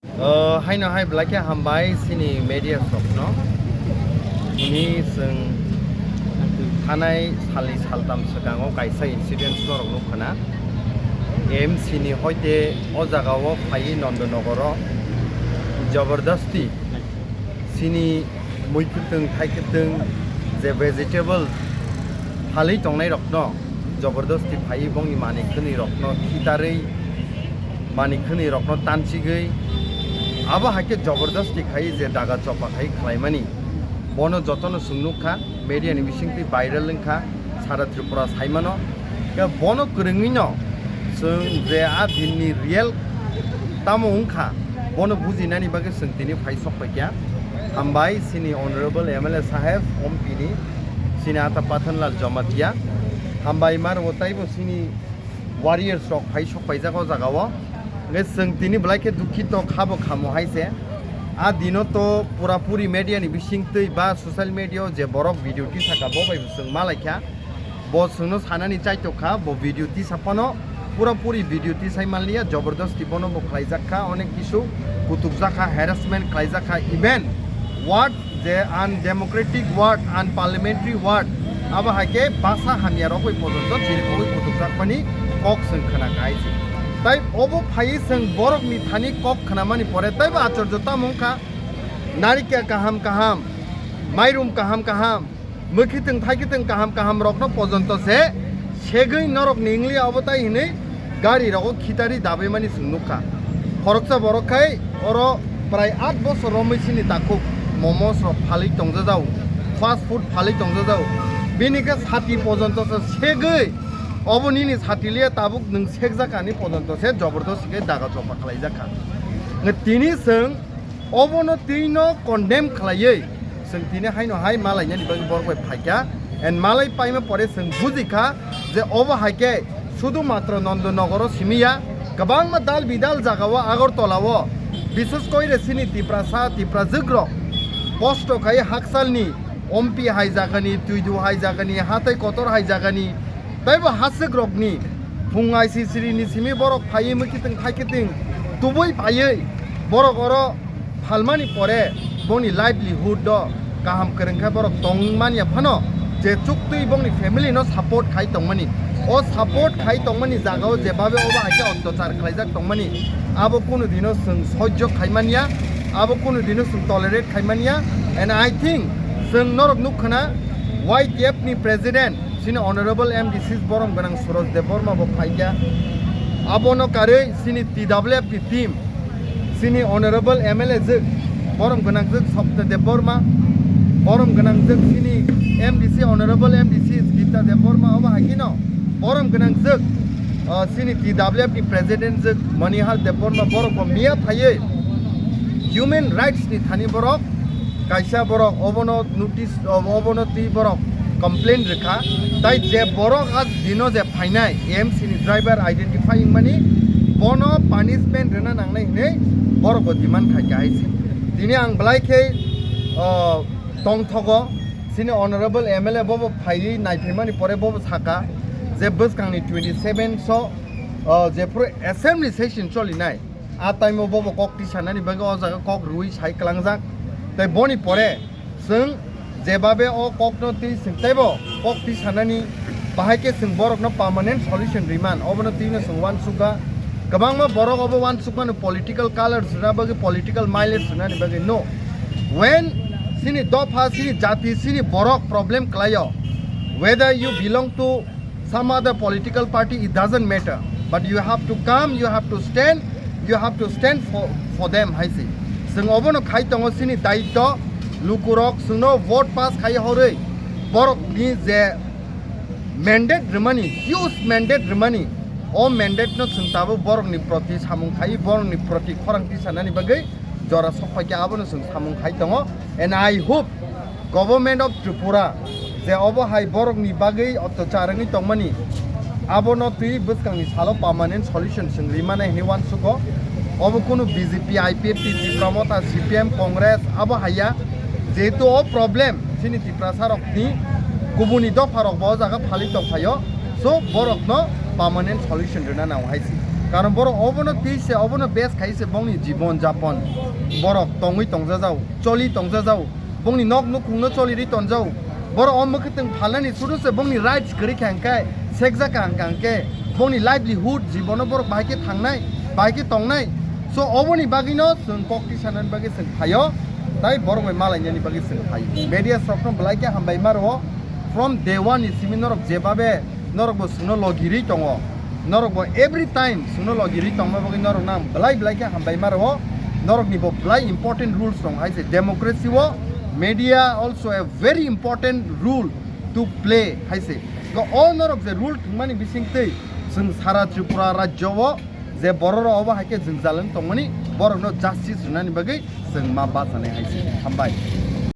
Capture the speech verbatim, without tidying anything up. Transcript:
O, haino hai belai khe hambai chini media rokno. Tini chwng thanai salni saltam swkango kaisa incident norok nukha na. M C ni hoite o jagao phaiwi Nandanagar o jabardasti chini mui kwtwng, thai kwtwng, je vegetable phalwi tongnai rokno jabardasti phaiwi bongni manwi khwnwi rokno khitarwi, manwi khwnwi rokno tanchigwi, abo hai khe jabardasti khai je daga chopa khai khlaimani, bono jotono chwng nukha, media ni bisingtwi viral wngkha, sara Tripura saimano. Khe bono kwrwngwino chwng je a dinni real tamo wngkha, bono bujinani bagwi chwng tini phai sok paikha. Hambai chini Honorable M L A saheb, Ompi ni, chini ata Pathanlal Jamatia. Hambai mar bo taibo chini warriors rok phai sok paijak o jaga o. Hwnkhe chwng tini belai khe dukhito khabo khamo hai se. A dino to pura puri media ni bisingtwi ba social media o je borok video tisaka bo bai bo chwng malaikha. Bo chwngno sanani chaitok kha, bo video tisa phano pura puri video tisai manliya, jabardasti bono bo khlaijak kha, onek kisu kutukjak kha, harassment khlaijak kha, even word je undemocratic word, unparliamentary word, abo hai khe basa hamya rok bai pojonto chirikogwi kutukjakmani kok chwng khna kha hai se. Tai obo phaiwi chwng borokni thani kok khnamani pore taibo achorjo tamo wngkha, narikya kaham kaham, mairum kaham kaham, mwkhitwng thaikitwng kaham kaham rokno pojonto se segwi norok ni wngli abo tai hinwi gari rogo khitari dabaimani chwng nukha. Khoroksa borok khai oro prai aat bosor romwi chini takhuk momos rok phalwi tongjajao, fast food phalwi tongjajao. Bini khe sati pojonto se segwi obo nini sati liya tabuk nwng sekjak ani pojonto se jabardasti khe daga chopa khlaijakha. Tini chwng obono twino condemn khlaiwi chwng tini haino hai malainani bagwi borok bai phaikha, and malai paima pore chwng bujikha je obo hai khe sudhu matro Nandanagar o simi ya, kwbangma dal bidal jaga o Agartala o, bishes koi re chini Tiprasa Tiprajwk rok kosto khai haksalni Ompi hai jagani, Twidu hai jagani, Hatai Kotor hai jagani, taibo haswk rokni phung aisi siri ni simi borok phaiwi mwkhitwng thaikitwng tubui phaiwi borok oro phalmani pore bongni livelihood o kaham kwrwng khe borok tong manya phano je chuktwi bongni family no support khai tongmani. O support khai tongmani jaga o je babe obo hai khe otyachar khlaijak tongmani, abo kunu dino chwng sojjo khai manya, abo kunu dino chwng tolerate khai manya. And I think chwng norok nukha na, Y T F ni president chini Honorable M D C borom gwnang Suraj Debbarma bo phaikha. Abono karwi chini T W F ni team, chini Honorable M L A jwk, borom gwnang jwk Sapta Debbarma, borom gwnang jwk chini M D C, Honorable M D C Gita Debbarma, obo hai kheno borom gwnang jwk, ah, chini T W F ni president jwk Manihar Debbarma, borok bo miya phaiwi human rights ni thani borok kaisa borok obono notice, obono twi borok complain rwkha. Tai je borok a dino je phainai M C ni driver identify wngmani, bono punishment rwna nangnai hinwi borok bo demand khaikha hai se. Tini ang belai khe, o, tongthogo, chini honorable M L A bobo phaiwi naiphaimani pore bobo saka je bwskangni twenty seven so, o, jephuru assembly session cholinai, a time o bobo kok tisanani bagwi o jaga kok rwui sai kwlangjak. Tai boni pore chwng jebabe o kokno twi chwng teibo kok tisanani bahai khe chwng borokno permanent solution riman, obono twino chwng uansukha. Kwbangma borok obo uansukmano political colors rwna bagwi, political mileage rwnani bagwi. No, when chini dopha, chini jati, chini borok problem kwlaio, whether you belong to some other political party, it doesn't matter, but you have to come, you have to stand, you have to stand for, for them hai se. Chwng obono khai tongo chini daityo, lukurok chwngno vote pass khai horwi borokni je mandate rwmani, huge mandate rwmani, o mandate no chwng tabuk borokni proti samung khai, borokni proti khorang tisanani bagwi jora sok phaikha, abono chwng samung khai tongo. And I hope Government of Tripura je obo hai borokni bagwi otyachar wngwi tongmani, abono twi bwskangni salo permanent solution chwng rimani hinwi uansugo. Obo kunu B J P, I P F T, Tipra Motha, C P M, Congress abo haiya, jehetu o problem chini Tiprasa rokni kubuni dopha rokbo o jaga phalwi tongphaio, so borokno permanent solution rwna nango hai se. Karon borok obono twi se, obono base khai se bongni jibon japon borok tongwi tongjajao, choli tongjajao, bongni nok nukhungno choli ri tonjao. Borok o mwkhwtwng phalnani suru se bongni rights kwrwi kha hwnkhe, sekjak kha hwnkhe, bongni livelihood jibono borok bahai khe thangnai, bahai khe tongnai. So oboni bagwino chwng kok tisanani bagwi chwng phaio, tai borok bai malainani bagwi chwng phaio. Media rokno belai khe hambai ma rwo. From day one ni simi norok jebabe norokbo chwngno logirwi tongo, norokbo every time chwngno logirwi tongma bagwi norokno ang belai belai khe hambai ma rwo. Norokni bo belai important rules tong hai se democracy o, media also a very important role to play hai se. Ko o norok je rule thwngmani bising twi chwng sara Tripura rajyo o je borok rok obo hai khe jwngjal wng tongmani, borokno justice rwnani bagwi chwng ma bachanai hai se. Hambai.